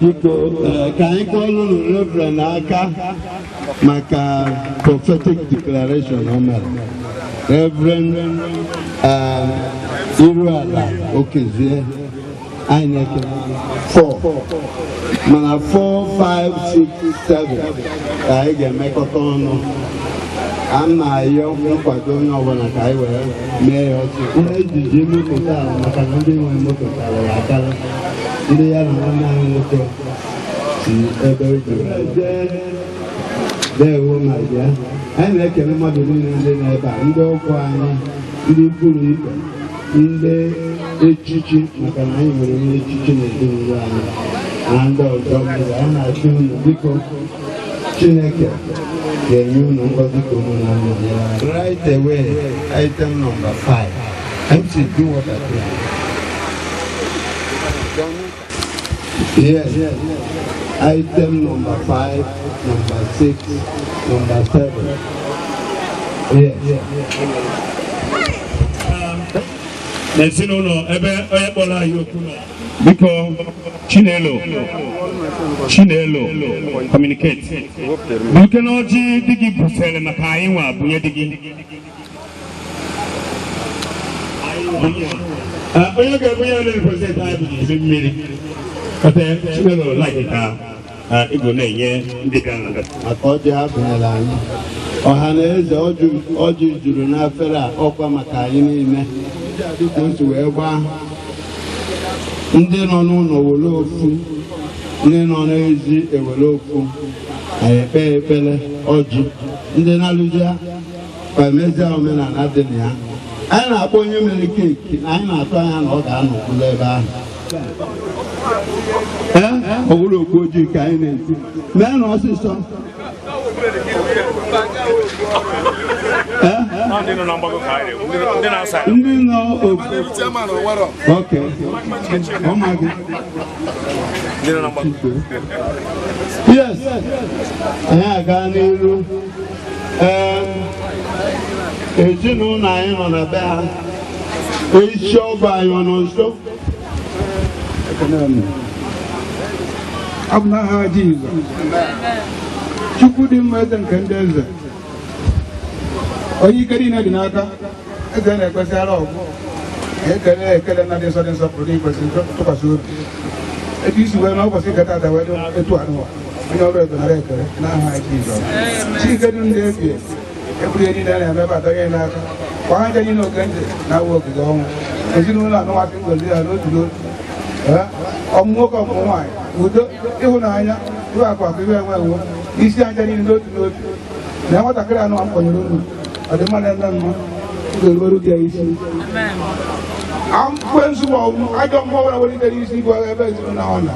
Biko, ka anyị kụọlụ nụ Reverend aka maka prophetic declaration o mere. Reverend Iruala Okezie, anyị na-ekele gị. Four, mana 4, 5, 6, 7 ka anyị ga-emekọta ọnụ. A na-ayọ nkwado onye ọbụla ka anyị were mee ya ọchị. Ihe ejiji moto taa maka na ndị nwe moto karịrị akarị, ndị ya na nwanne anyị nwoke si ebe o juru jee. Deewo ma bịa. Anyị na-ekele mmadụ niile ndị nọ ebe a, ndị ọgwụ anyị, ndị ikwu na ibe, ndị echichi, maka na anyị nwere onye echichi n'ezinụlọ anyị na ndị ọzọ mmiri. Anyị na-asị unu biko, Chineke ga-enye unu ngọzi ka unu na-anọnyere anyị. Right away, item number 5. MC, do what I do. Yes, item number 5, number 6, number 7. Yes. N'ezinụlọ ebe onye kpọrọ anyị okwu nọ, biko, Chinelo, Chinelo, communicate buke na ọjị di gị butere maka anyị nwa bunye di gị. Onye ga-ebunye ya represent anyị bụ ezi mmiri kọta. Chinelo, like ka ego na-enye ndị bịara na Maka ọjị ha bunyere anyị, ọha na eze, ọjị juru n'afere a, ọkwa maka anyị niile dịka o si wee gbaa. Ndị nọ n'ụlọ were ofu, ndị nọ n'ezi ewere ofu. Anyị ekpe ekpere ọjị, ndị na-alụzi emezie omenala dị na ya. Anyị na-akpọ onye mere keeki na anyị na-atụ anya na ọ ga-anọkwulu ebe ahụ. Ee, ọ bụrụ okpu ojii ka anyị na-eti mee na ọsịsọ. Ee? Ndị nọ na mgbago ka anyị na-ekwu, ndị na-asa. Ndị nọ ofu. Ok, ọ ma gị. Ndị nọ na mgbago. Yes, anyị aga n'iru. Ee, ezinụlọ anyị nọ na be ha, isi ọgọ anyị ọ nọ nso. Ọ bụ n'aha Jizọs. Chukwu dị mma, eze nke ndị eze, onye ike niile dị n'aka, eze na-ekwesị ara ọgwụ ekele, ekele na dị nsọ, dị nsọpụrụ, dị ikwesị ntụkwasị obi. Etu isi wee n'ụbọchị nke tata wee dị etu anụwa, onye ọrụ ego, nara ekele n'aha Jizọs. Chike dị ndị ebie eburu ihe niile na-eme ebe atọghị n'aka kwa ha nje niile, oke ntị na-awụ ogige ọnwụ ezinụlọ anụmasị ngozi ya n'otu n'otu. Ee, ọmụmụ nwoke, ọmụmụ nwaanyị, udo, ịhụnanya, iwe akụ akụ, iwe enwe enwe, isi anja niile n'otu n'otu. Na nwatakịrị anụ m kpọnyere unu, ọ dị mma na-eme mma, m ga-eruberu gị ya isi. Ekwensu ma ọ bụ ajọ mmụọ ọbụla nwere ike isi igwe ebe ezinụlọ ahụ nọ,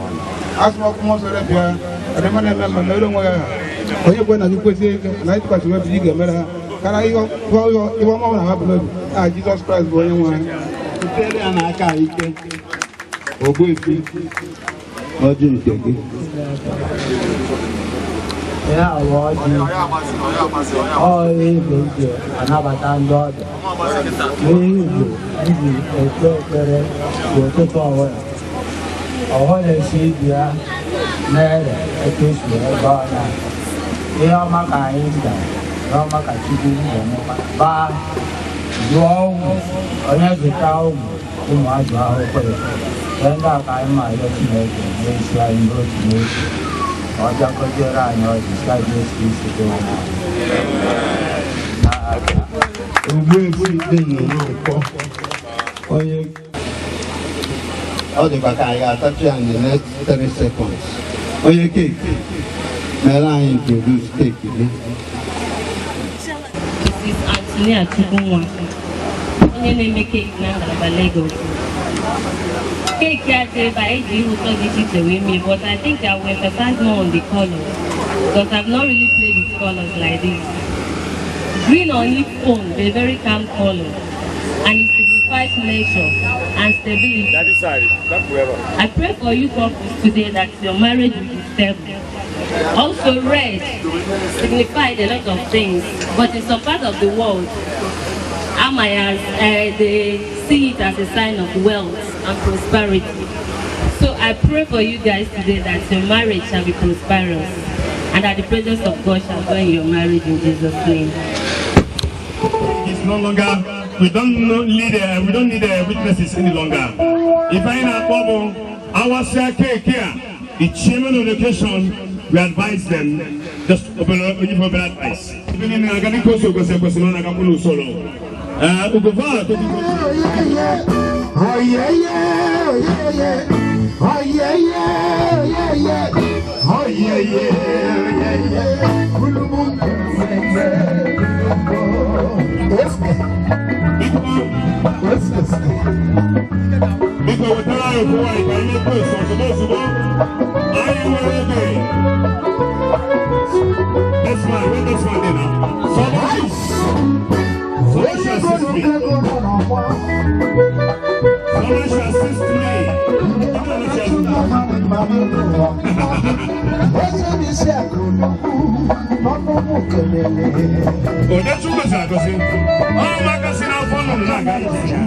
asị m ọkụ mmụọ nsọ repịa. Ọ dị mma na-eme mma, mere onwe ya ha onye kwe na gị kwesịrị ike na ịtụkwasị obi ị ga-emere ha kara ihe ọma ọbụla ha bụ n'obi na Jizọs Kraịst bụ onye nwe anyị. Butere ya n'aka ike. Ogbuefi, ọjị nke gị. Ya bụ ọjị, ọ ebe eji anabata ndị ọbịa n'ihi Igbo iji ekpe ekpere bụ ụtụtụ ọbụla ọhụ na-esi ibi ya na-ere etu esi ebe ọnya. Ihe ọma ka anyị gara, ihe ọma ka Chukwu ga-emekwa baa zụọ ụmụ, onye zụta ụmụ, ụmụ azụ ahụhụ ya. Ihe ndị a ka anyị ma arịọ Chineke n'isi anyị n'otu n'otu, ka ọ bịa gọziere anyị ọjị site Jesu Kristi dị onye anyị. Ogbuefi dị Nwankwo, onye ọ dịkwa ka anyị ga-atachi ya in the next 3 seconds. Onye keeki mere anyị introduce keeki gị. Mrs. Antonia Chukwunwa, onye na-eme keeki na ngalaba Lagos. Keeki a dị ebe a, eji ihe ụtọ dị iche iche wee mee, but I think I will emphasize more on the colors because I've not really played with colors like this. Green on its own, a very calm color, and it signifies nature and stability. That side, that forever. I pray for you couples today that your marriage will be stable. Also, red signified a lot of things, but in some part of the world, Amayas, they see it as a sign of wealth and prosperity. So I pray for you guys today that your marriage shall be prosperous and that the presence of God shall go in your marriage in Jesus' name. It's no longer, we don't need witnesses any longer. If I na akpọ bụ awasịa cake a, the chairman of the occasion, we advise them just obere onye obere advice. Ibe niile na-aga dịka o si kwesị ekwesị na ọ na-agakwu n'usoro. Ugova. Oh yeah, yeah, yeah, yeah. Oh yeah, yeah, yeah, yeah. Oh yeah, yeah, yeah, yeah. Bulubu, yes, yes, yes. Biko, wetara anyị okwu nwaanyị ka anyị mepee ozugbo ozugbo. Anyị nwere oge. This man, where this man dey now? Someone should assist me. Someone should assist me. Someone should. Onye Chukwu gọziri agọzi. Ọ maka si n'afọ nnụnụ na-aga ije ya.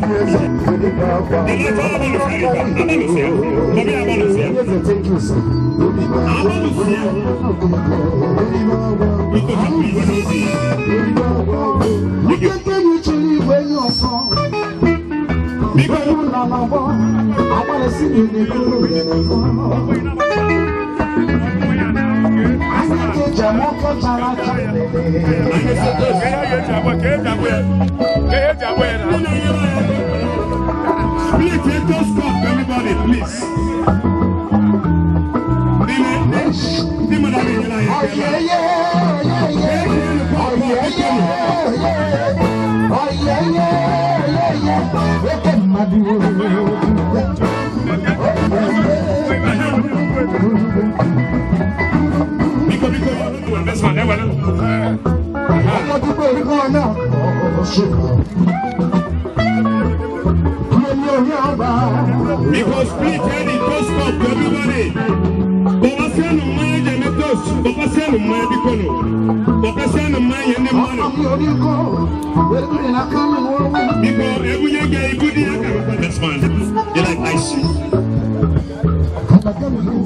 Ilé tó abalùsí ya, abalùsí ya, bọ́bí abalùsí ya. Abalùsí ya. Biko, hapụ iwe n'obi. Nkeke nyechiri igwe nye ọsọ. Biko. Nọ n'ọgbọ, agbalịsị na-ekuru na-ekuru. Anya ka eji ama ọkọ chara acha. Please take those cup, everybody, please. Ndị ndị mmadụ na-enyere anyị aka ebe a. Yeah, yeah, yeah. Oh yeah, yeah, yeah. Oh yeah, yeah, yeah, yeah. Oke mmadụ. Biko, biko, this one, ewere. Ọmọdé orúkọ náà ṣùgbọ́n. Ilé orí ọba. Biko, split any toast cup to everybody. Kpọkasịanụ mmanya eji eme toast. Kpọkasịanụ mmanya, biko nụ. Kpọkasịanụ mmanya nye ndị mmadụ. Ọmọ mi orí kọ́. Wẹ́rẹ́ ní aka mi wọ́n wí. Biko, ebunye gị ibu dị aka. This man, they like ice. Kàlàkà mi yóò.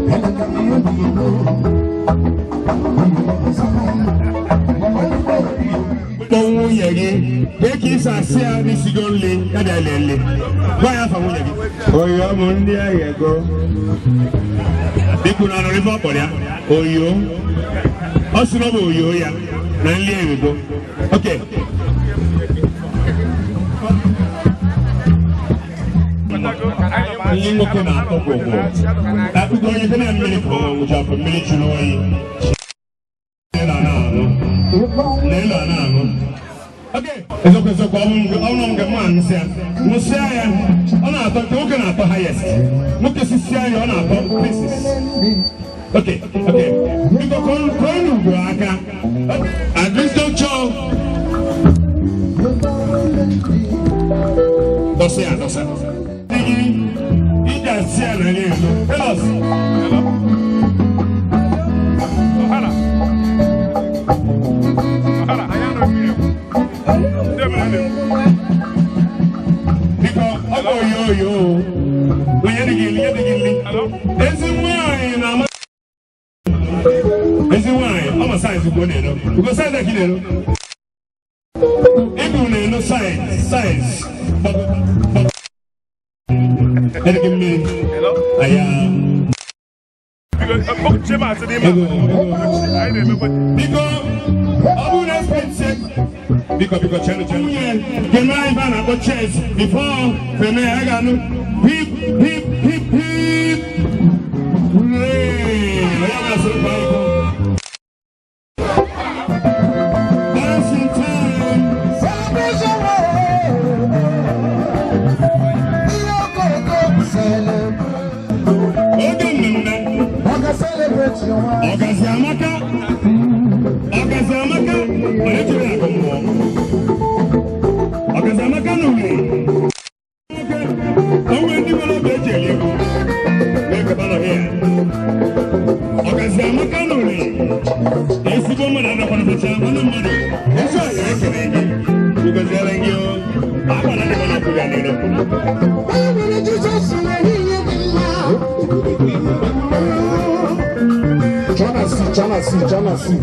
Kàlàkà mi yóò di ìlú. Kpọọ nwunye gị. Kee ka isi asị ya n'isigo nri ya bịa lie nri. Gwa ya afa nwunye gị. Oyo m ndị aghego. Biko, na anụrụ ife ọ kpọrọ ya oyo. Ọ sị na ọ bụ oyo ya na nri eghego. Okay. Ndị nwoke na-atọ gwogwo akpụkọ onye na mmiri ka ọ nwụchapụ mmiri jụrụ oyi n'elu a na-aṅụ n'elu a na-aṅụ. Okay. Eziokwu, eziokwu, ọ bụrụ nke mụ aṅụsịa ṅụsịa ya, ọ na-atọ nke nwoke na-atọ highest. Nwoke sisia ya, ọ na-atọ pieces. Okay. Biko, kụọ n'ugwu aka. At this juncture, dọsị ya dọsị. Di gị ị ga-asị ya na ya ego. Tell us. Ọ̀hánà. Ọ̀hánà, anyị anọghị mmiri egwu. Ndị ebere na-egwu. Biko, ọ bụ oyo oyo o. Onye dị gị nli, nye dị gị nli. Ezi nwaanyị na-ama. Ezi nwaanyị, ọ ma size ka ọ na-ero. Ugo size ka ị na-ero. Ibu na-ero size, size. Gbagota, gbagota. Nye dị gị mmiri. Hello? Aya. Biko, ọ chebe asị n'ime a. Anyị na-emekwa. Biko, ọ bụrụ na expect biko, biko, chenụ, chenụ. Nwunye ga-eme anyị ife a na-akpọ cheers before feme ya ga-anụ hip hip hip hip hooray. Onye ọbụla soro kwa iko. Dancing time. Celebration. Ihe okoko celebrate. Oge mmemme. Oga celebrate your wife. Ọgazi amaka, ọgazi amaka, onye chere akụ mmụọ. Ọgazi amaka na ule. Onwe ndị nwere obi eji eri ego. Na-ekeba nọ here. Ọgazi amaka na ule. Ezigbo mmadụ adakwana nwanne mmadụ. Ezi ọya ekele gị. Ugoziere gị o. Akwa na dịkwa na akwụ ya n'elu. Onye nwere Jizọs nwere ihe. Chanasi, chanasi, chanasi.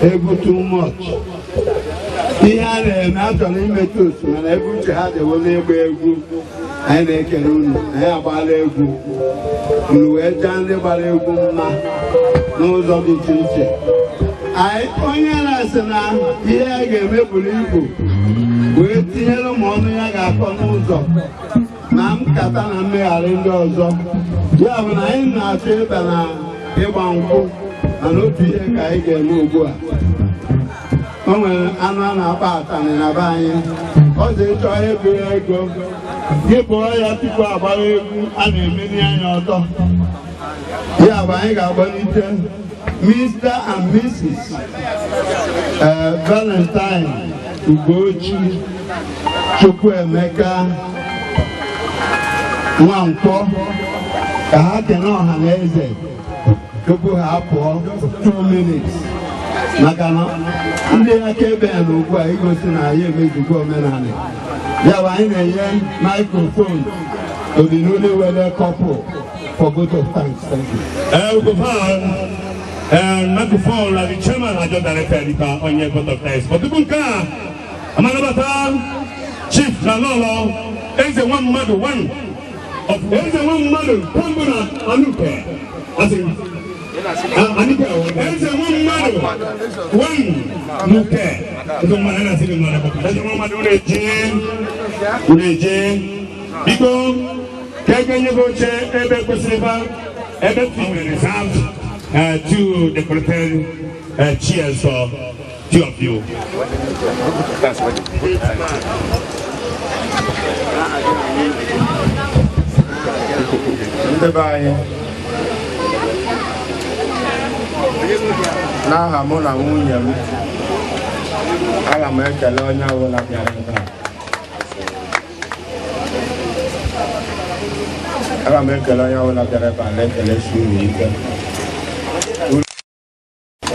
Egwu too much. Ihe a na-eme achọrọ ime toast mana ebe uche ha dewo n'ịgba egwu. Anyị na-ekele unu, anyị agbala egwu unu wee jaa ndị gbara egwu mma n'ụzọ dị iche iche. Anyị onye na-asị na ihe a ga-eme buru ibu wee tinyere ụmụ ọnụ ya ga-akọ n'ụzọ na nkata na mmegharị ndị ọzọ. Ya bụ na anyị na-achọ ịba na ịgba nkwụ, mana otu ihe ka anyị ga-eme ugbu a. O nwere anụ a na-akpọ atanị na be anyị. Ọ dị ịchọ ego ego gị bụọ ya tupu agbara egwu a na-emeli anya ọtọ. Ya bụ anyị ga-agbalite Mr. and Mrs. Valentine Ugochi Chukwuemeka Nwankwọ ka ha kene ọha na eze tupu ha pụọ 2 minutes, maka na ndị akaebe ya na ugbu a igosi na anyị emezugo omenala. Ya bụ anyị na-enye microphone to the newly wedded couple for vote of thanks. Thank you. Microphone na the chairman has just directed ka onye vote of thanks. But tupu nke a, amanabata Chief na Lolo Eze nwa mmadụ one of Eze nwa mmadụ Pambu na Anuke. Asị Anike Eze nwa mmadụ one Nuke. Eze nwa mmadụ na-asị gị mmadụ. Eze nwa mmadụ unu eje unu eje biko ka ege nye gị oche ebe kwesịrị ebe ebe nwere reserve two decorated chairs for two of you. Ndị be anyị, n'aha mụ na nwunye m, ana m ekele onye ọbụla bịara ebe a. Ana m ekele onye ọbụla bịara ebe a, na-ekelesi unu ike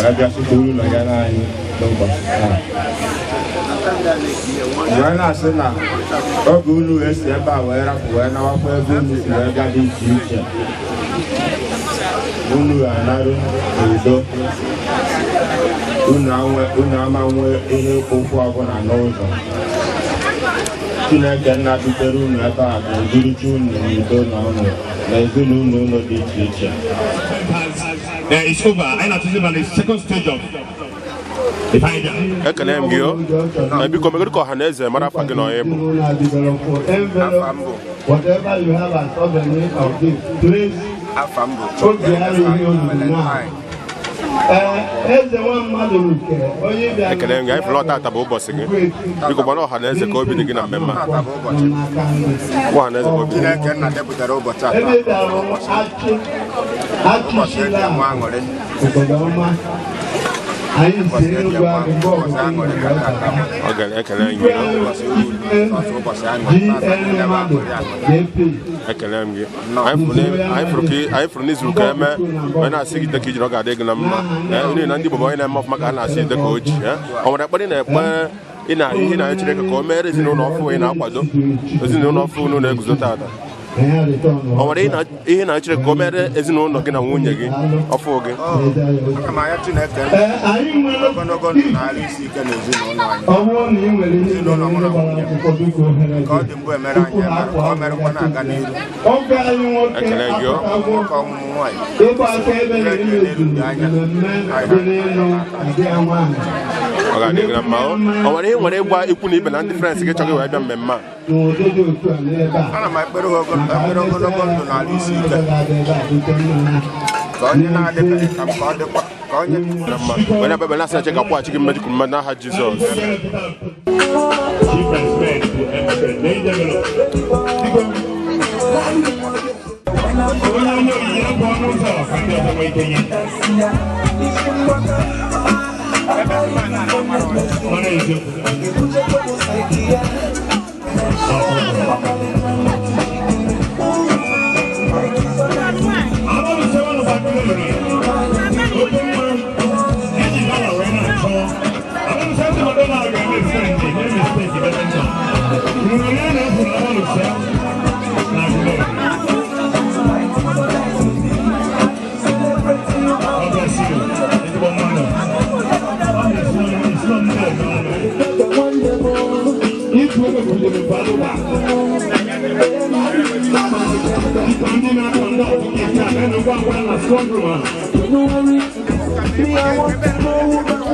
wee bịa site uru nọnyere anyị n'ụbọchị taa, wee na-asị na oge unu esi ebe a wee rapụ wee nawakwa ebe unu si wee bịa dị iche iche, unu anarụ n'udo, unu ama nwee ihe ịkwụ ụkwụ ọbụla n'ụzọ. Chineke nna dutere unu ebe a ga-edurucha unu n'udo na ọṅụ na ezinụlọ unu dị iche iche. It's over. Anyị na-atụzi na the second stage of the final. Ekene m gị o. Biko megoro ka ọha na eze mara afa gị na onye bụ. Whatever you have as souvenir of this place, oge arụghị unu na. Eze nwa mmadụ nke onye bịara. Ekele m gị. Anyị fụrụ tata bụ ụbọchị gị. Biko gbara ọha na eze ka obi dị gị na mmemme a. Gwa ọha na eze ka obi dị gị. Chineke nna depụtara ụbọchị atọ Ebe bịara achị ụbọchị eji achịchila enwe aṅụrị obodo ọma anyị si ụbọchị eji Enugwu enwe agụgụ ụbọchị aṅụrị ka tata bụ. Ọ ga ekele m gị. Ụbọchị uru ọsọ ụbọchị aṅụrị tata GN niile bụ mmadụ aṅụrị aṅụrị. JP. Ekele m gị. Anyị fụrụ n'izu ka eme onye na-asị gị dịka ijiri ọ ga-adị gị na mma. N'ihi na ndị Igbo bụ onye na-eme ọfụma ka a na-asị dịka o ji. O nwere ekpere ị na-ekpe ị na ihe na Chineke ka o meere ezinụlọ ọfụ ị na-akwado, ezinụlọ ọfụ unu na-eguzo tata? O nwere ihe na Chineke ka o mere ezinụlọ gị na nwunye gị ọfụ gị? Ana m anya Chineke Anyị nwere ogologo ndụ na arụ isi ike na ezinụlọ anyị. Ọ bụrụ na ị nwere ihe Ezinụlọ mụ na nwunye m. akwụkwọ, biko ohere Ka ọ dị mbụ emere anyị emere, ka ọ merekwa na-aga n'ihu. Oge anyị nwoke Ekele gị o. apụtago Nwoke ọmụmụ nwaanyị. Ịgba akaebe na imezuru mmemme dị n'ịlụ di ya nwaanyị. Ọ ga-adị gị na mma o. O nwere ihe nwere ịgwa ikwu na ibe na ndị friends gị chọrọ wee bịa mmemme a? N'ụdị dị otu a n'ebe a. Ana m ekpere ha ekpere ogologo ndụ na arụ isi ike, ka onye na-adịbeghị ka m ka ọ dịkwa ka onye Na mma onye abịa na asị na Chineke akwụghachi gị mmejọ mmadụ n'aha Jizọs. Chief respect to everybody. Ladies and gentlemen. Biko. Onye onye onyinye pụọ n'ụzọ ka ndị ọzọ nwee ike nye. Ọ na-eziokwu. Oke mma eji dọla wee na-achọ. Abalịsị ndị ma dọla ga-eme spend, eme steeti ebe nọ. Nwere onye na-efu na abalịsị na Agụlọ. God bless you. Ezigbo mmadụ. Ọ na-esi ọnụ isi ọnụ na-eme ọnụ. Ịtụ ego gụnyere balụwa. Biko ndị na-akọ ndị ọzọ ga-eke a, na ngwa ngwa na strong room ahụ. Me, I want to know.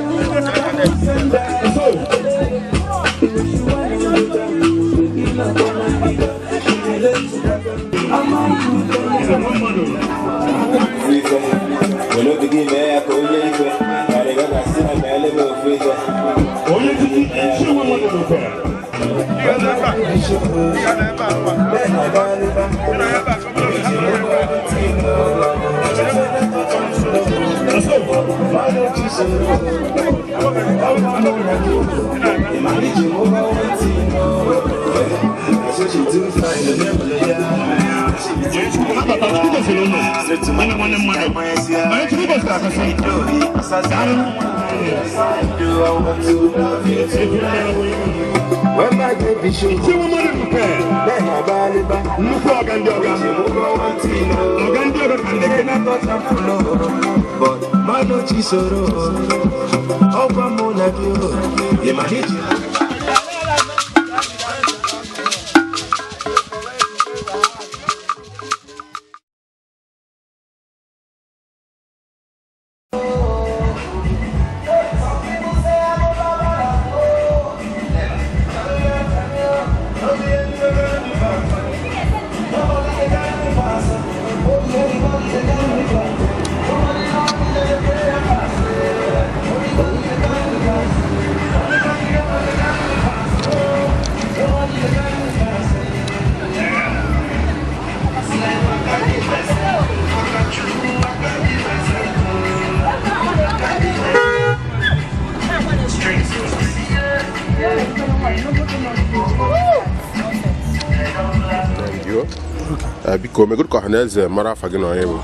Biko megoro ka ọhaneze mara afa gị na onye bụ.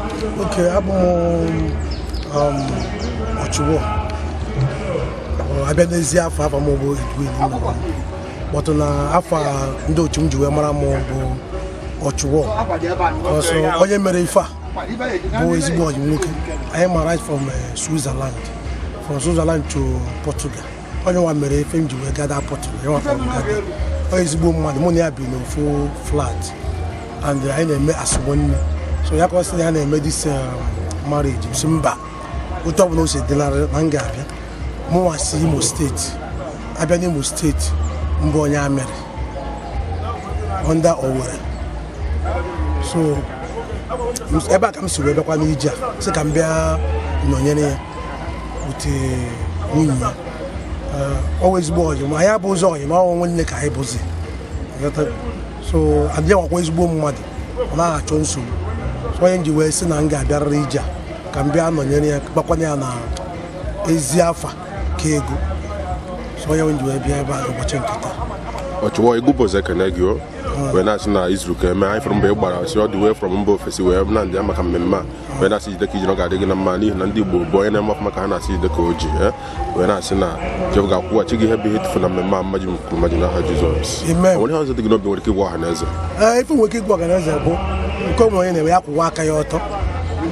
Okay, abụ m Ọchụwo. Abịa n'ezi afọ afọ m bụ Edwin Nnamdi. But na afọ ndị otu m ji wee mara m bụ Ọchụwo. Ọsọ onye mere ife a bụ ezigbo ọyị nwoke. Anyị ma right from Switzerland, from Switzerland to Portugal. Onye nwa mere ife m ji wee gada Portugal, onye nwa kpọrọ m gada. Ọ ezigbo mmadụ, mụ na ya bi n'ofu flat. And anyị na-eme asụ nwanne. So ya ka ọ sị na ya na-eme this marriage, si mba otu ọbụla o si dịlarị na m ga-abịa. Mụnwa si Imo steeti, abịa n'Imo steeti mbụ onye amịrị under Owerri. So ebe a ka m si wee bịakwa n'ije a, sị ka m bịa nọnyere ya ute nwunye ya. Ọ wụ ezigbo ọyị ma anyị abụ ụzọ ọyị ma ọ nwanne ka anyị bụzi. So adịghị nwakwa ezigbo mmadụ, ọ naghị achọ nsogbu. So onye m ji wee sị na m ga-abịarịrị ije a ka m bịa nọnyere ya, gbakwana ya na ezi afa ka ego. So onye m ji wee bịa ebe a n'ụbọchị nke taa. Ọchụwo egwu bụ ekene gị o wee na-asị na izuru ka eme anyị fụrụ mgbe ị gbara si ọ dị wee from mba ofesi wee na ndị maka mmemme a wee na-asị jide ka ijiri ọ ga-adị gị na mma n'ihi na ndị Igbo bụ onye na-eme ọfụma ka ha na-asị jide ka o ji wee na-asị na Jehova ga-akwụghachi gị ihe bụ ihe tufu na mmemme a mmaji kwuru mmaji n'aha Jizọs. Amen. Onwere ihe ọzọ dị gị n'obi nwere ike ịgwa ọha na eze? Ee, ife nwere ike ịgwa ọha na eze bụ nke onwe onye na-eme ya kwụwa aka ya ọtọ,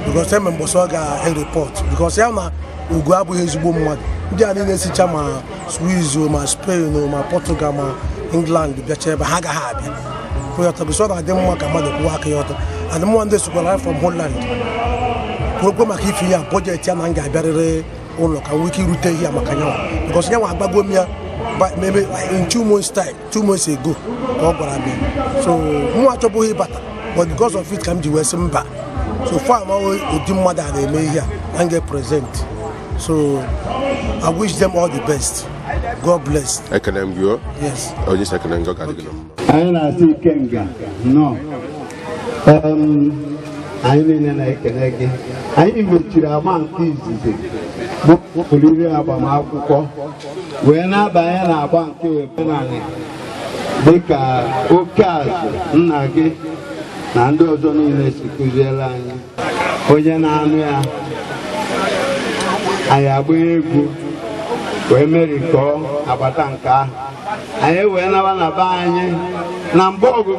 because eme mbọsị ọ ga-erepọt, because ya na Ugo abụghị ezigbo mmadụ. Ndị a niile sicha ma Swiss ma Spain ma Portugal ma England bịacha ebe ha agaghị abịa. Kwụyọtọ ọ na-adị mma ka mmadụ kwụwa aka ya ọtọ. And mmụọ ndị sokwara from Holland kwurokwe maka ife ya budget ya na m ga-abịarịrị ụlọ ka m nwee ike irute ihe ya maka nyanwa, because nyanwa agbago m ya maybe in 2 months time, 2 months ago ka ọ gwara m ya. So mụ achọbụghị ịbata, but because of it ka m ji wee sị mba. So far ma ụdị mmadụ a na-eme ihe a na m ga-present. So I wish them all the best. God bless. Ekene m gị o. Yes. Onye isi ekene m gị, ọ ga-adị gị na mma. Anyị na-asị Ikenga nnọọ. Anyị niile na-ekele gị. Anyị mechiri agba nke izizi bụ oriri agbamakwụkwọ wee na-abanye n'agba nke omenala dịka oke azụ nna gị na ndị ọzọ niile si kụziere anyị. Onye na-anụ ya anyị agba egwu wee merikọọ agbata nke ahụ, anyị wee naba na be anyị na Mgbaọgụ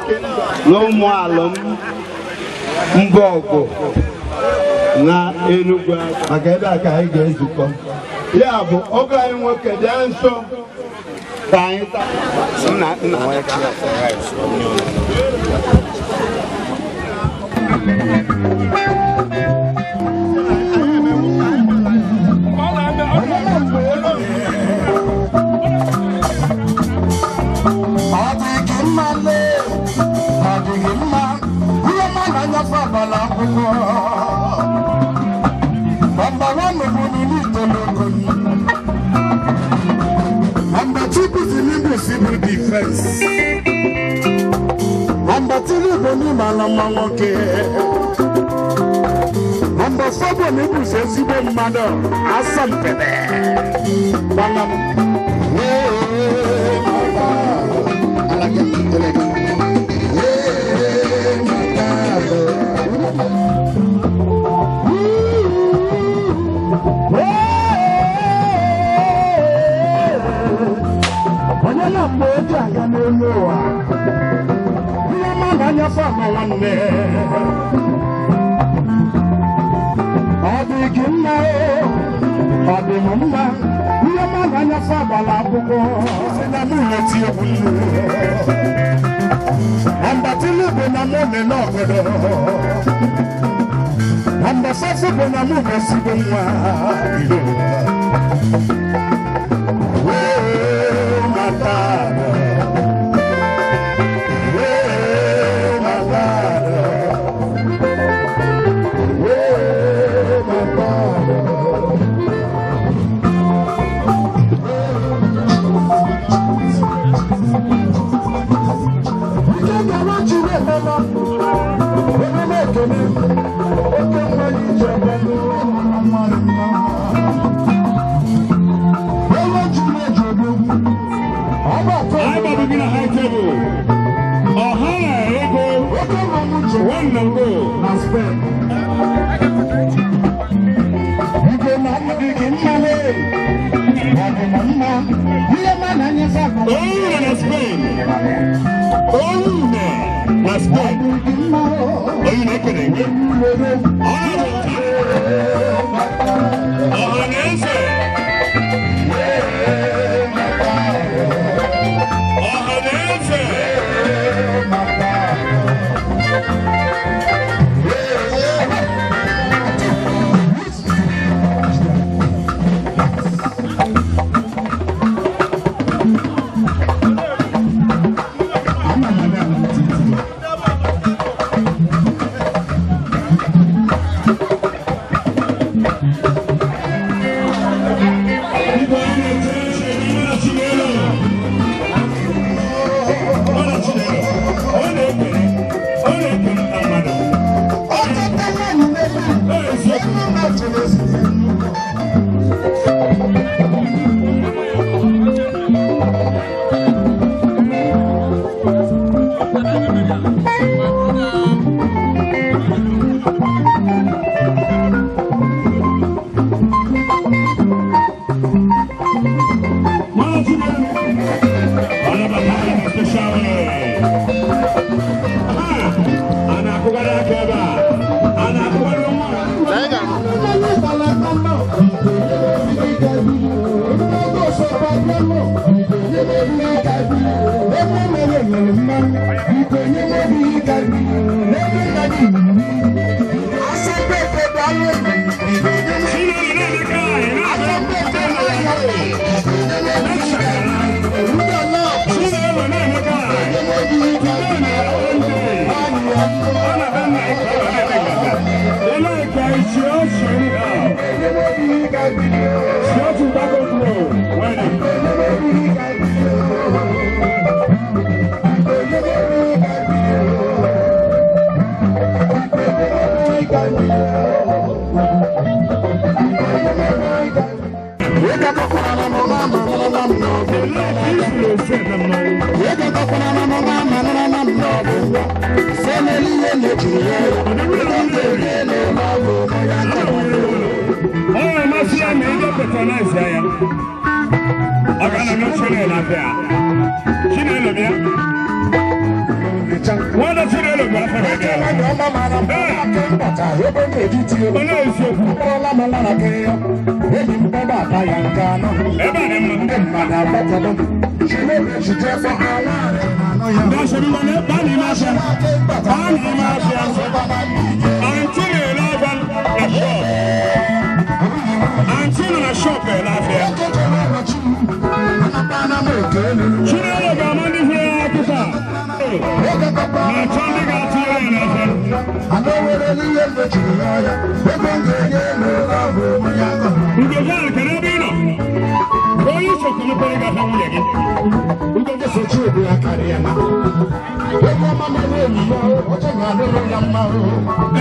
na ụmụ alụm Mgbaọgụ na Enugu, maka ebe a ka anyị ga-ezukọ. Ya bụ oge anyị nwoke bịa nso ka anyị taa. Nna nna akwụkwọ. Number one bụ n'itologo. Number two bụzi n'Igbo civil defense. Number three bụ n'ịma ala mma nwoke. Number four bụ n'ịbụzi ezigbo mmadụ asọmpebe. Gbana m. Onye na mgbe oji aga n'elu ụwa, ihe ọma na-anyafe ama nwanne. Ọ dị gị mma o, ọ dị m mma, ihe ọma na-anyafe agbala akwụkwọ. Sị na mụ na-eti egwu nnu. Number three bụ na mụ na-ele ọgọdọ. Number five bụ na mụ na-esigbo nwa. Anyị gbabụ gị na high table. Ọha ego one na go. Na Spain. Igwe na adịghị mma lee. Ọ dị m mma. Ihe ma na anyị sa bụ. Owu na Spain. Owu na Spain. Owu na ekene gị. Ọ na-abụ ọha na eze. Ọha na eze. Ugo kedu ebe ị nọ? Onye uche ka mepere gị afịa nwunye gị.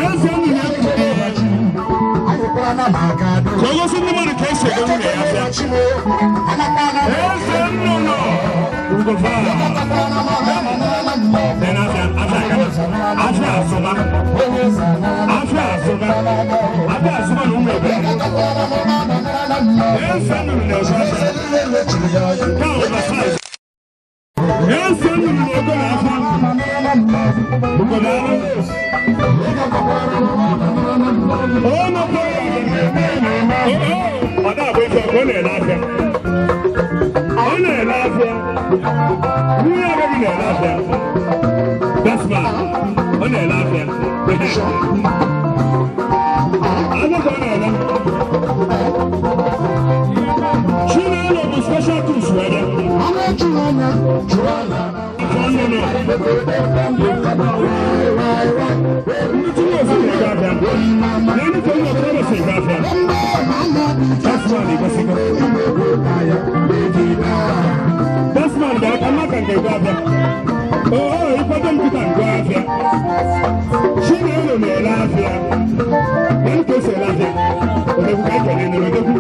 Eze nnụnụ ya ka o gosi ndị mmadụ ka esi ego nwunye ya afịa. Eze nnụnụ Ugo afịa azụma. Afịa azụma. Afịa azụma na ụmụ ebe. Eze nnụnụ na-ezu afịa. Nke a bụ size. Eze nnụnụ na-ego na afọ. Ugo daalụ. Ọ na-abụ ife ọ na-ele afịa. Ọ na-ele afịa. Nwunye agaghị na-ele afịa. Best man. Ọ na-ele afịa. Anụ ka ọ na-ele. Chinelo bụ special tools wee bịa. Ndị tinye osi na-ego afịa. Na ndị tinye okorobịa si ego afịa. Best man ekwesịgo. Best man bịara ka mma ka nke ego afịa. Oo, ịkwado m kịta ngo afịa. Chinelo na-ele afịa. Onye ka o si ele afịa? Odegwu ka anyị kelee nụrụ odegwu.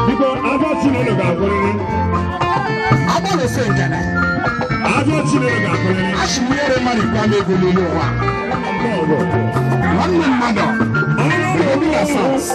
Biko, afọ Chinelo ga-agwụrịrị. Afọ Chinelo ga-agwụrịrị. Nwanne mmadụ obi na South.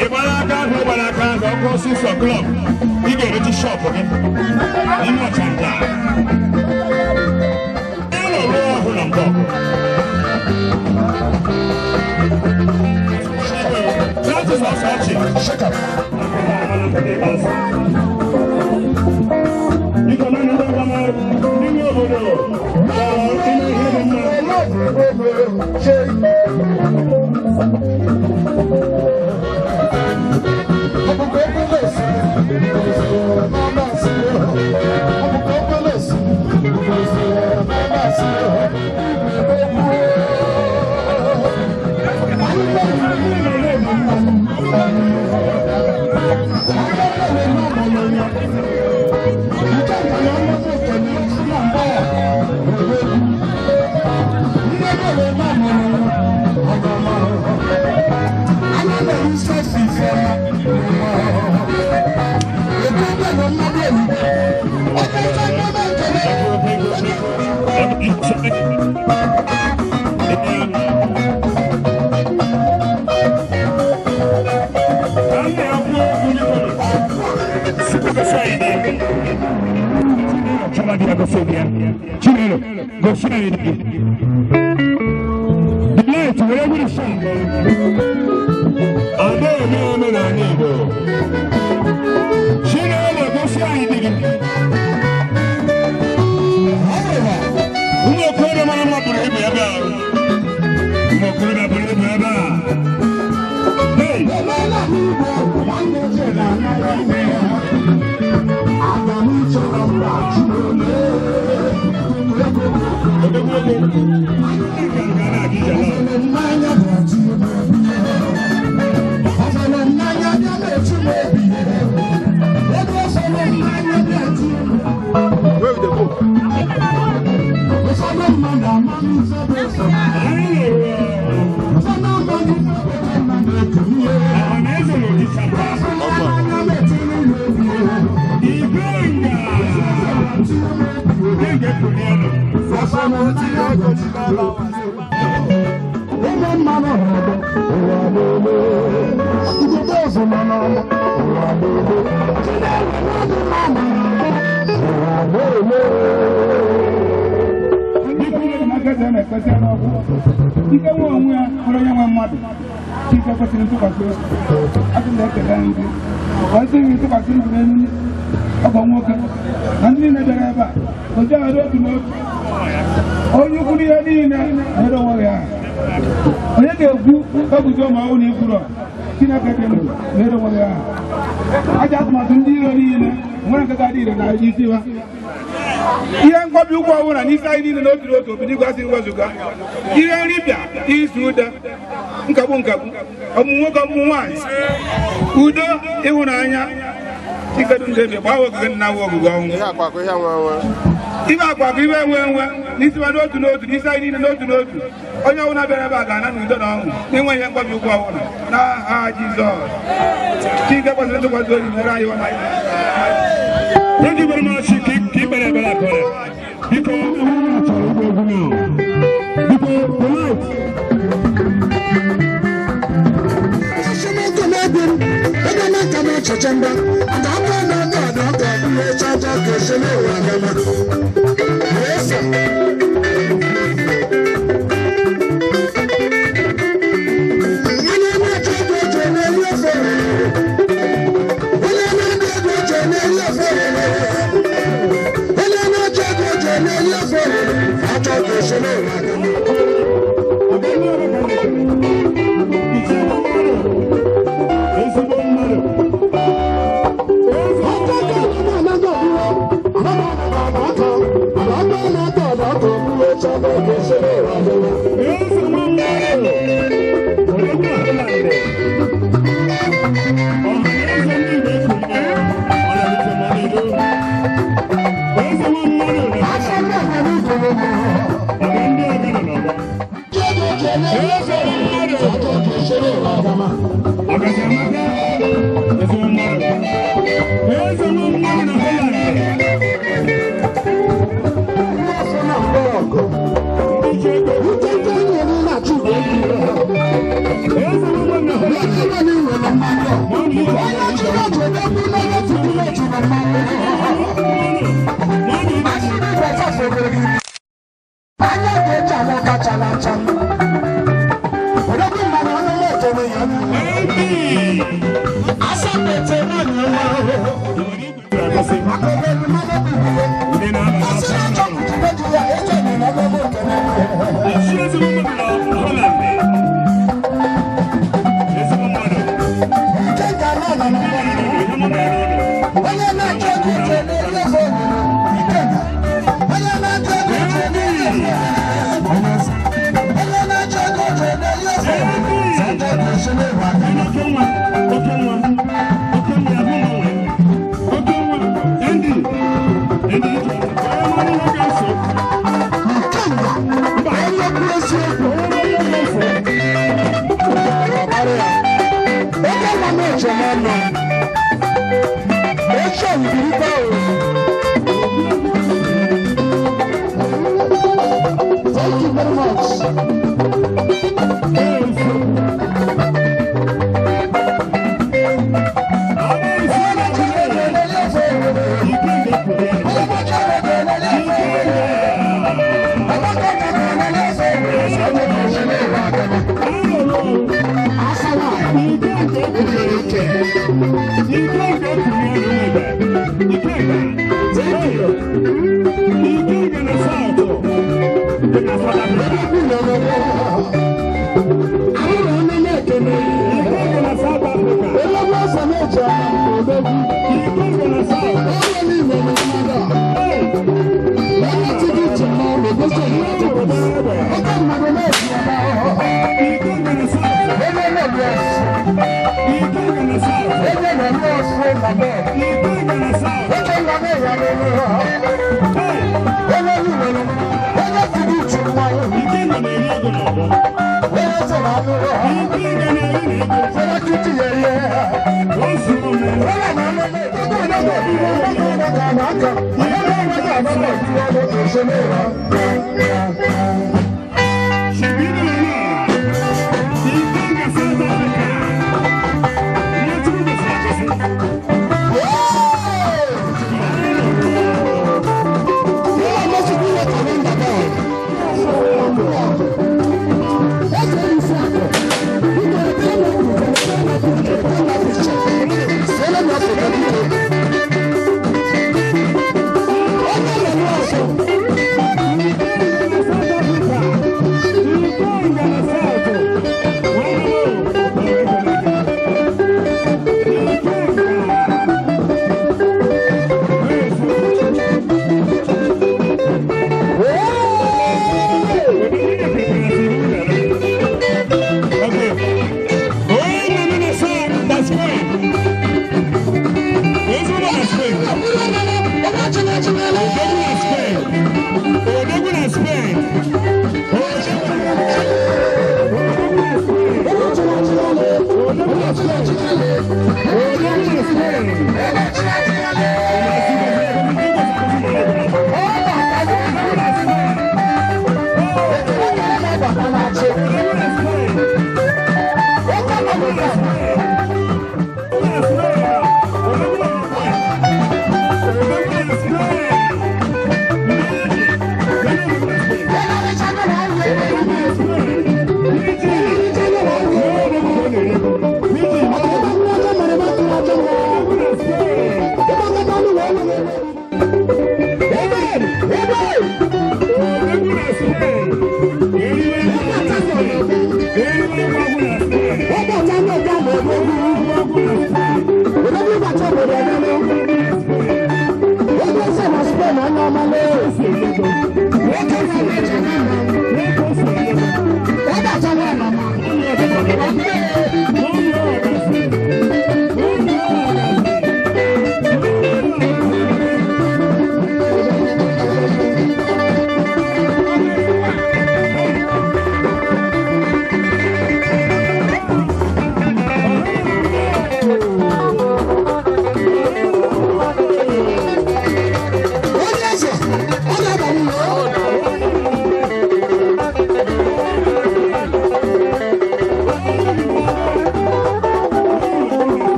Ị gbara aka ahụ gbara aka ahụ ọkụ ọsịsọ klọb ị ga-erechi shọpụ gị n'ime ọchanja ịlọ rụọ ọhụụ na mbọ. That is also ọchị. Biko na ndị ọgba n'ime obodo chọrọ ime ihe dị mma. Ike nwe onwe ya bụrụ onye nwe mmadụ, Chike kwesịrị ntụkwasị obi. Asị na-ekele ndị kwesịrị ntụkwasị obi n'elu ọgọ nwoke na ndị niile bịara ebe a oji aghara otu n'otu. Onye ukwu n'ihe niile nyere onwe ya aha. Onye ga-ekwu eguzo ma ọ bụ na ikwuru Chineke dị ndụ nyere onwe ya aha. Aja atụmatụ ndị iro niile nwere nke ga-adị ire na isi ha. Ihe mkpọbi ụkwụ ọbụla n'isi anyị niile n'otu n'otu obido igwe asị wezụga ihe nripịa izu ụda nkagbu nkagbu ọmụmụ nwoke ọmụmụ nwaanyị udo ịhụnanya chikedu gbaa ogige nna nwa ogige ọnwụ ibe akwakọ ibe enwe enwe n'isi ma n'otu n'otu n'isi anyị niile n'otu n'otu onye ọbụla bịara ebe a ga-ana n'udo na ọṅụ na-enwe ihe mkpọbi ụkwụ ọbụla n'aha Jizọs. Chike kwesịrị ntụkwasị obi mere anyị. Thank you very much. Keep it up. Biko, biko, polite. Thank you very much.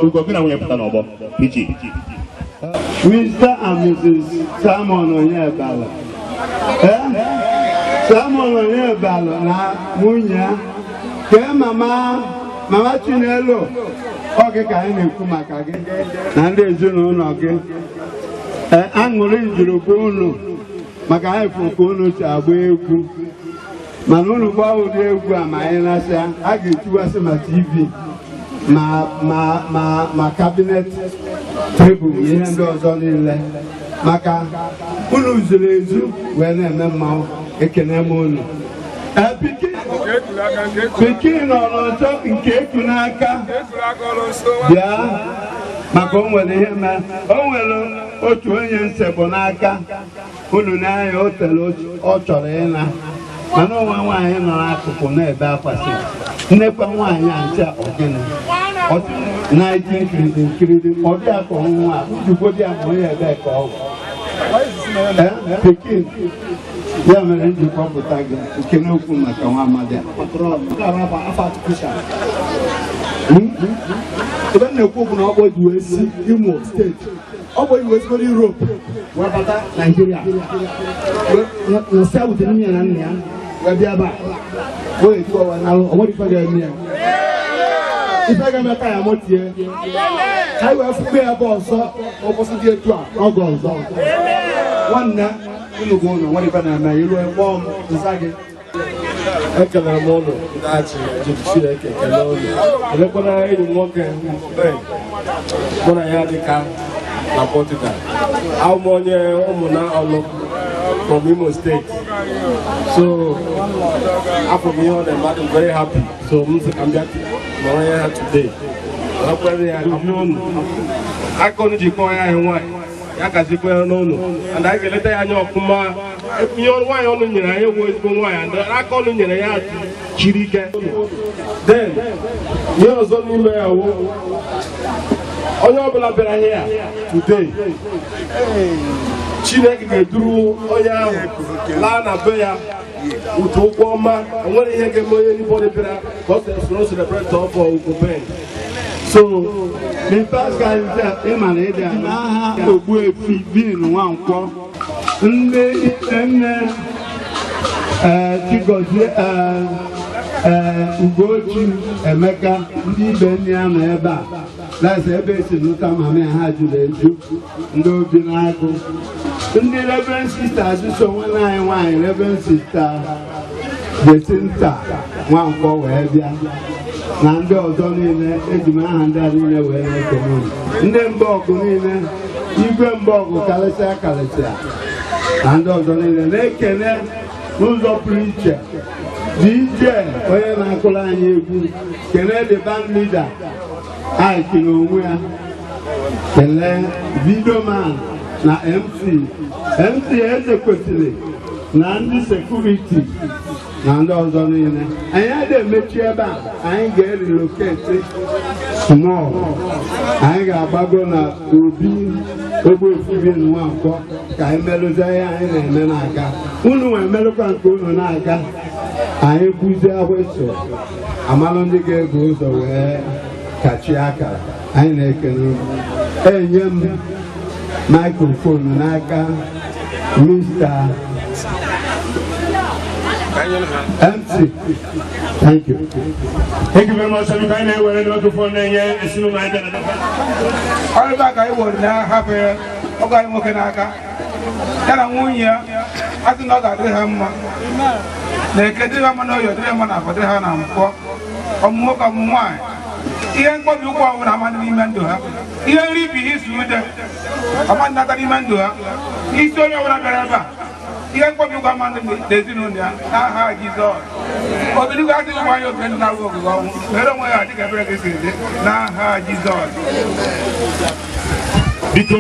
Ugo, gị na nwunye pụta n'ọgbọ. PG. Mr. and Mrs. Simon Onyebala. Eh? Simon Onyebala na nwunye ya. Kee mama Chinelo, ọ gị ka anyị na-ekwu maka gị na ndị ezinụlọ gị. Ee, aṅụrị juru bụ unu maka anyị fụrụ ka unu si agba egwu, mana unu gbaa ụdị egwu a ma anyị nasịa, a ga-etiwasị ma TV ma cabinet table, ihe ndị ọzọ niile, maka unu zuru ezu wee na-eme mmanwụ. Ekene m unu. Ee, pikin nọ n'ọchọ nke eku n'aka bịa, maka o nwere ihe mee, o nwere otu onye nsebụ n'aka unu n'anya o tere ọ chọrọ ịna, mana onwe nwaanyị nọ n'akụkụ na-ebe akwa, sị nnekwa nwaanyị a nche ọgịnị na-eti nkiridi nkiridi, ọ dị ya ka ọnwụnwa njikwa dị ya ma onye ebe ka ọ bụ. Ee, pikin, ya mere njikọ pụta gị nke n'okwu maka nwa amadi a. Nke a bụ afọ artificial. Ebe m na-ekwu okwu na ọ bụ eji wee si Imo Steeti, ọ bụ eji wee sigoro Europe wee bata Naijiria, nọsịa wute nne ya na nna ya wee bịa ebe a wee etu ọwa n'alụ. O nwere ife ga-eme ya, ife ga-eme ka ya motie ka anyị wee fụkwa ya ebe ọzọ ụbọchị dị etu a n'oge ọzọ. Nwanne unu bụ unu nwere ife na-eme iru kpọọ m nza gị. Ekelere m ụnụ ndị achị jiri Chineke kelee ụnụ, elekwana enyi m nwoke Ben, mụ na ya dịka na Portugal. Abụ m onye ụmụna ọlụ from Imo State, so afọ m ihe ọ na-eme, adị m very happy, so m sị ka m bịa nọrọ ya ha today. Nọrọkwara ya ụnụ aka unu ji kpọọ ya anyị nwaanyị ya gazikwa ya n'ụlọ, and anyị ga-eleta ya anya ọfụma. Ihe nwaanyị ọnụ nyere anyị ewu ezigbo nwaanyị, and aka ọnụ nyere ya chiri ike. Then ihe ọzọ n'ime ya wụ onye ọbụla bịara here today, Chineke ga-eduru onye ahụ laa na be ya ụtụ ụkwụ ọma. Enwere ihe ga-eme onye anybody bịara ka ọ soro celebrate ọfọ Ugo Ben. So the first guy ị ma na ịdị n'aha Ogbuefi Bin Nwankwọ, ndị nne, ee, Chigozie, ee ee Ugochi Emeka, ndị ibe nne ya nọ ebe a lasị ebe esi nụta mama ya, ha juru eju. Ndị obi na-agụ, ndị Reverend Sisters so nwanne anyị nwaanyị Reverend Sister Jesinta Nwankwọ wee bịa, na ndị ọzọ niile, eji m aha ndị a niile wee na-ekene unu. Ndị Mbọgụ niile, igwe Mbọgụ karịsịa karịsịa, na ndị ọzọ niile na-ekene n'ụzọ pụrụ iche DJ onye na-akụrụ anyị egwu, kene the band leader Ike n'onwe ya, kelee videoman na MC, MC Eze kwesịrị, na ndị security na ndị ọzọ niile. Anyị adịghị emechi ebe a, anyị ga-erelocate small, anyị ga-agbago na obi Ogbuefi Nwankwọ ka anyị merụzie ihe anyị na-eme na-aga. Unu nwee merụkwa nke unu na-aga, anyị kwuzie whistle, amalụ ndị ga-ebu ụzọ wee kachie akara. Anyị na-ekene unu. Enye m microphone n'aka Mr. MC. Thank you. Thank you very much. Ka anyị na-ewere microphone na-enye ezinụlọ anyị bịara. Ọrụ ebe a ka anyị were na-ahapụ ya ọgọ anyị nwoke n'aka ya na nwunye ya, a sị na ọ ga-adịrị ha mma na eke, dịrị ha mma na oyi, dịrị ha mma na afọ, dịrị ha na nkwọ, ọmụ nwoke, ọmụ nwaanyị. Ihe mkpọbi ụkwụ ọbụla amadị n'ime ndụ ha, ihe nri bi isi ude ọmadị nata n'ime ndụ ha. Isi onye ọbụla bịara ebe a, ihe mkpọbi ụkwụ amadị n'ezinụlọ ya n'aha Jizọs. Obiligwe asị ụmụ anyị obi ndụ na-abụ ogige ọnwụ were onwe ya dịka ebere gị si dị n'aha Jizọs. Biko,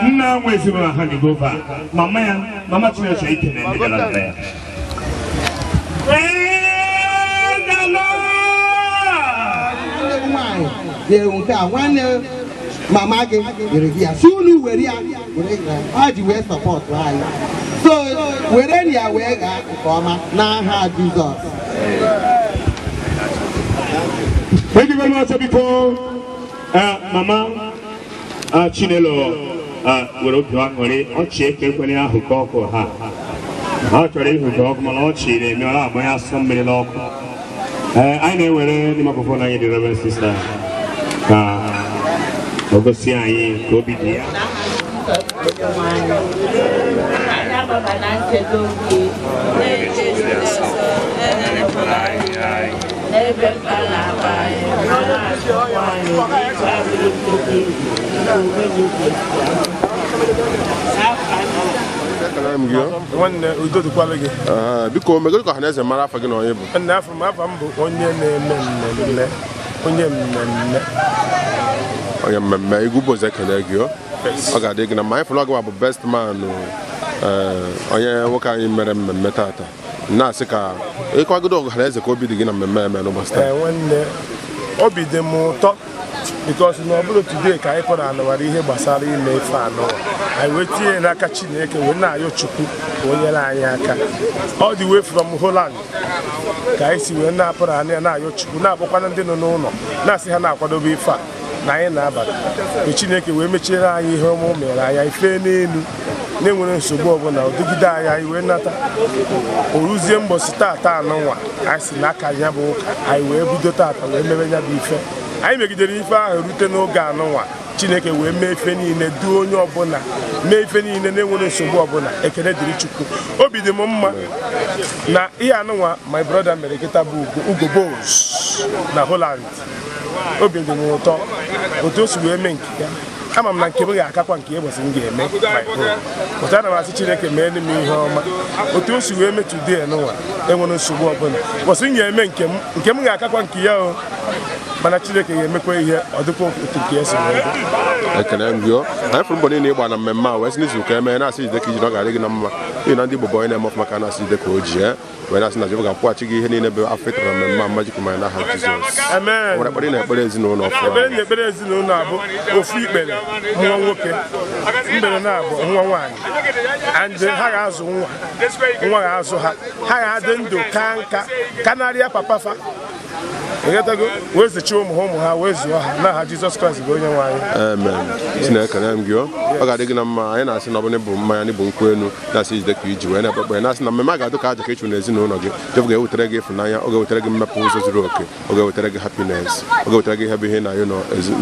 nna nwe ezinụlọ ha na-egova mama ya, mama Chineke, ikene ndị bịara na ya. Praise the Lord! Nwaanyị nyere nke a, nwanne mama gị nyere gị ya, si unu were ya were gaa. Ha ji wee support anyị, so were ya wee gaa nke ọma n'aha Jizọs. Thank you very much, biko. Mama Chinelo were obi aṅụrị ọchị ekekwere ahụ ka ọkụ ha ọ chọrọ ịhụ ka ọkụ mana ọchị na-eme ọ na-agbanye asọ mmiri n'ọkụ. Anyị na-ewere ndị microphone anyị dị Reverend Sister ka o gosi anyị ka obi dị ya. Nwanne udo dịkwara gị. Biko megoro ka ọhaneze mara afọ gị na onye bụ. Nne afọ m afọ m bụ onye na-eme mmemme onye mmemme. Onye mmemme Igwe Ụbọchị ekele gị o. Ọ ga-adị gị na mma. Anyị fụrụ ọgụ bụ best man onye nwoke anyị mere mmemme tata. Na-asị ka ịkwagodo ọhaneze ka obi dị gị na mmemme eme n'ụbọchị taa. Nwanne obi dị m ụtọ because na ọ bụrụ today ka anyị kpọrọ anụwara ihe gbasara ime ife anụwa anyị wee tinye n'aka Chineke wee na-ayọ Chukwu ka o nyere anyị aka all the way from Holland ka anyị si wee na-apụrụ anụ ya na-ayọ Chukwu na-akpọkwana ndị nọ n'ụlọ na-asị ha na-akwadobe ife a na anyị na-abata mgbe Chineke wee mechiere anyị ihe ọma o mere anyị fee n'elu na-enwere nsogbu ọbụla odugide anyị anyị wee nata o ruzie mbọsị tata anụnwa anyị si n'aka ya bụ ụka anyị wee bido tata wee mebe ya bụ ife anyị megidere ife ahụ rute n'oge anụnwa Chineke wee mee ife niile duo onye ọbụla mee ife niile na-enwere nsogbu ọbụla ekele dịrị Chukwu obi dị m mma na ihe anụnwa my brother mere kịta bụ Ugo Boss na Holland obi dị m ụtọ otu o si wee mee nke ya ama m na nke m ga-akakwa nke ụbọchị m ga-eme my own pụta ana m asị Chineke mee m ihe ọma otu o si wee mee today nụnwa enwere nsogbu ọbụla ụbọchị m ga-eme nke m ga-akakwa nke ya o mana Chineke ga-emekwa ihe ọ dịkwa otu nke ya si wee dị. Ekele m gị o. Anyị fụrụ mbọ niile ịgba na mmemme a wee sị n'izu ka emee na-asị jide ka iji na ọ ga-adị gị na mma n'ihi na ndị Igbo bụ onye na-eme ọfụma ka na-asị jide ka o ji wee na-asị na Jehova ga-akwụghachi gị ihe niile bụ afọ ịtara na mmemme a mmaji kwuru n'aha Jizọs. Amen. Nwere ekpere na ekpere ezinụlọ ọfụma. Ekpere na ekpere ezinụlọ abụ ofu ikpere nwa nwoke mgbere na-abụ nwa nwaanyị and ha ga-azụ nwa nwa ga-azụ ha ha ga-adị ndụ ka nka kanarịa papa fa ịghọtago wee zichaa ụmụ ha wee zụọ ha n'aha Jizọs Kraịst bụ onye nwe anyị. Amen. Chineke na m gị o. Ọ ga-adị gị na mma. Anyị na-asị na ọ bụrụ bụ mmanya na ịbụ nkwụ elu na-asị jide ka iji wee na-ekpe ekpere na-asị na mmemme a ga-adụ ka aja ka ịchụ n'ezinụlọ gị. Jehova ga-ewetara gị ịfụnanya, ọ ga-ewetara gị mmepe ụzọ zuru oke, ọ ga-ewetara gị happiness, ọ ga-ewetara gị ihe bụ ihe na-ayọ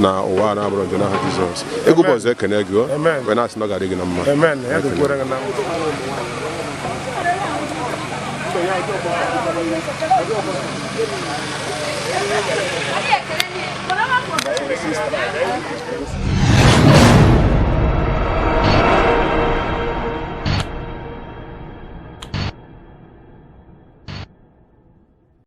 na ụwa a na-abụrụ njọ n'aha Jizọs. Egwu bụ ọzọ ekene gị o. Wee na-asị na ọ ga-adị gị na mma. Amen. Ya dịkwara gị na mma.